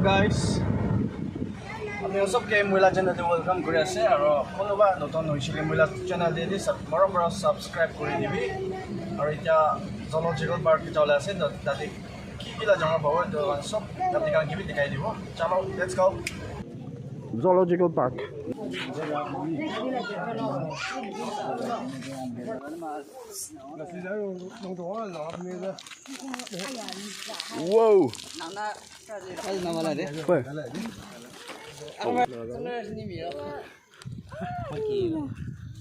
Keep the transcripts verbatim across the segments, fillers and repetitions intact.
Guys, apni khan sob ke moi laga channel te welcome kuri ase, aru konoba notun hoise le moi laga channel te sub-, morom para subscribe kuri dibi, aru etia zoological park jabole ase, to tate ki ki laga jagah pabo, to sob tate khan ke bi dikhai dibo. Chalo, let's go. Zoological Park. Wow.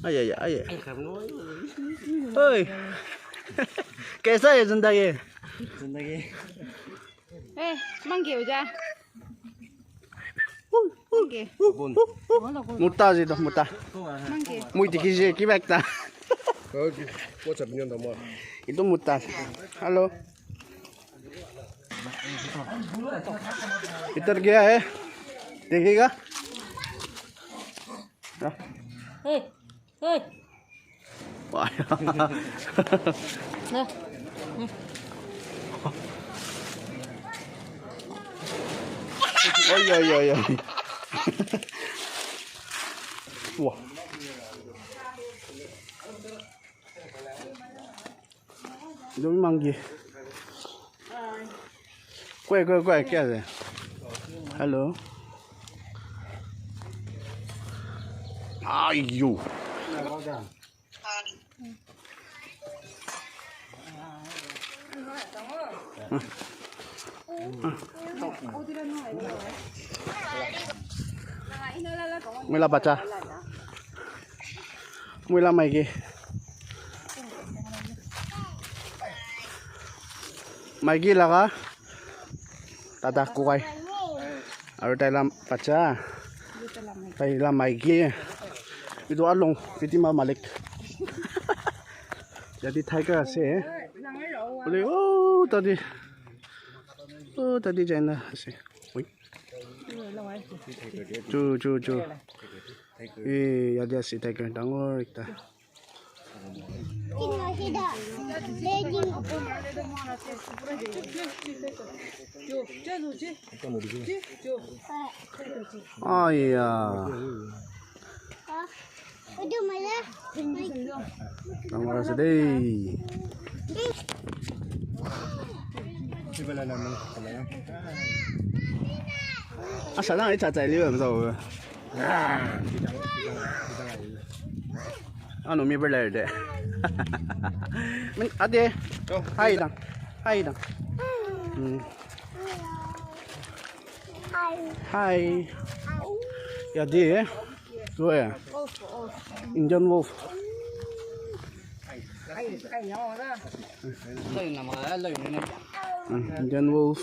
Ay, ay, ay. Oi. Kaisa hai zindagi? Zindagi. Eh, monkey ho ja. Monkey. Mutta ase etu, mutta. Monkey. Moi dikhi ase kiba ekta. Etu mutta. Hello. इधर क्या है? देखिएगा। Hey, hey. Oi, oi, oi, oi. Wow. Etu bi monkey. Koi, koi, koi, kya ase? Hello. Aiyo. Moi laga bacha. Moi laga maiki. Maiki laga dada kokai. Aru tai laga bacha. Tai laga maiki. Etu along, piti ma malik. Yate tiger ase. Bole, oh, tate. Oh, tate jaina ase. Oi. Chu, chu, chu. Eh, yate ase tiger dangor ekta. Aiya. Dangor ase dei. Asa na, icha chai liwa msa. Ano mi berla de. Min ade. Hai dang. Hai dang. Hmm. Hi. Yate, eh? Indian wolf. Mm, Indian wolf.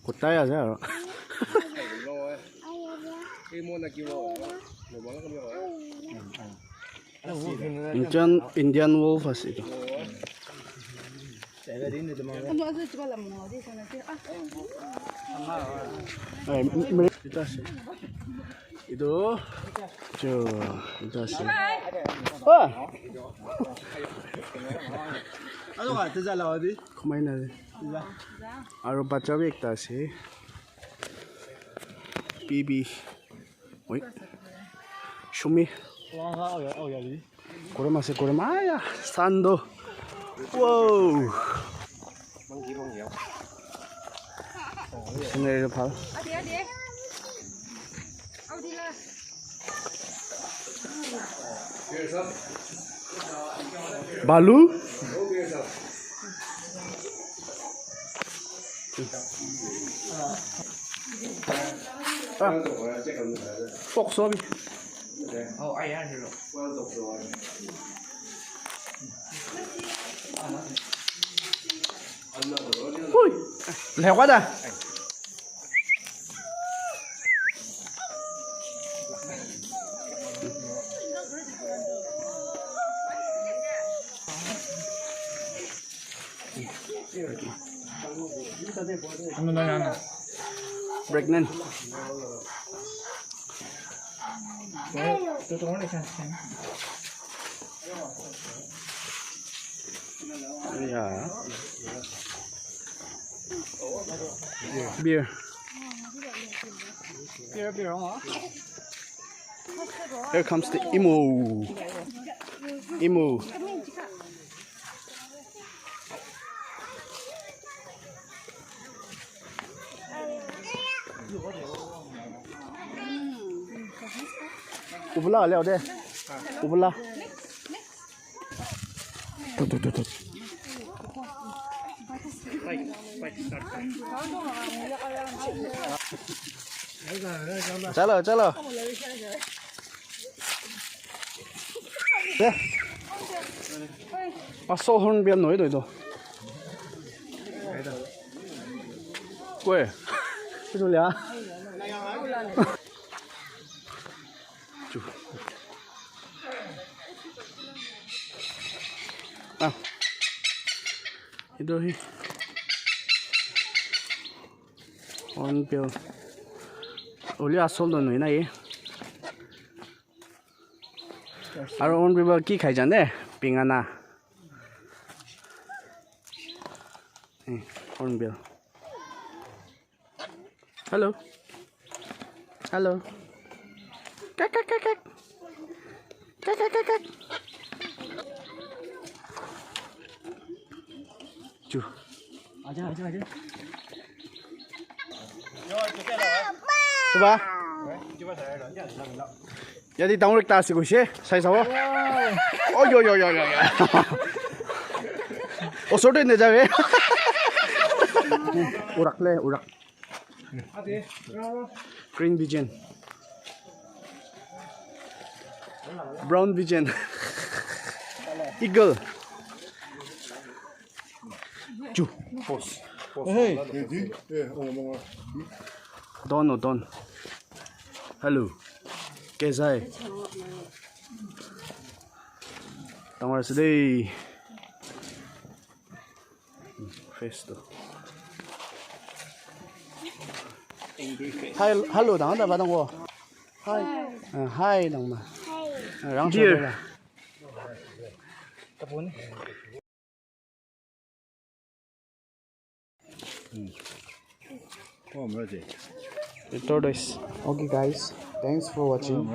Kutai ase aro. Indian, Indian wolf ase etu. Etu ase. Etu, etu ase. Ah! Khumai na ase. Aru bacha bi ekta ase. Baby. Oi. Shumi. Kurim ase, kurim. Aya, sando. Wow. Scenery bhal. Balu. Ah. Fox abi. Hui. Lewa da. Pregnant. Yeah. Beer. Here comes the emo. Emo. Ubla le ode. Ubla. Tut, tut, tut, tut. Chalo, chalo. Eh. Asol hornbill noi doi do. Kue. Itu lihat. Chu. Ah. Itu hi. Hornbill. Uli asol do noi na ye. Aru hornbill ki khai jane? Pingana. Eh, hornbill. Hello. Hello. Kak, kak, kak, kak. Kak, kak, kak, kak. Chu. Aja, aja, aja. Coba. Yate dangor ekta ase koise, sai sabo. Oi, oi, oi, oi, oi. Osor te najabe. Urak le, urak. Green pigeon. Brown pigeon. Eagle. Chu. Pause. Pause. Hey. Don, oh, don. Hello. Kesai. Dangor ase dei. Face to. Hi, hello, dang da ba dang wo. Hi. Ah, hi, dang ma. Ah, rang. Deer. The tortoise. Okay, guys, thanks for watching.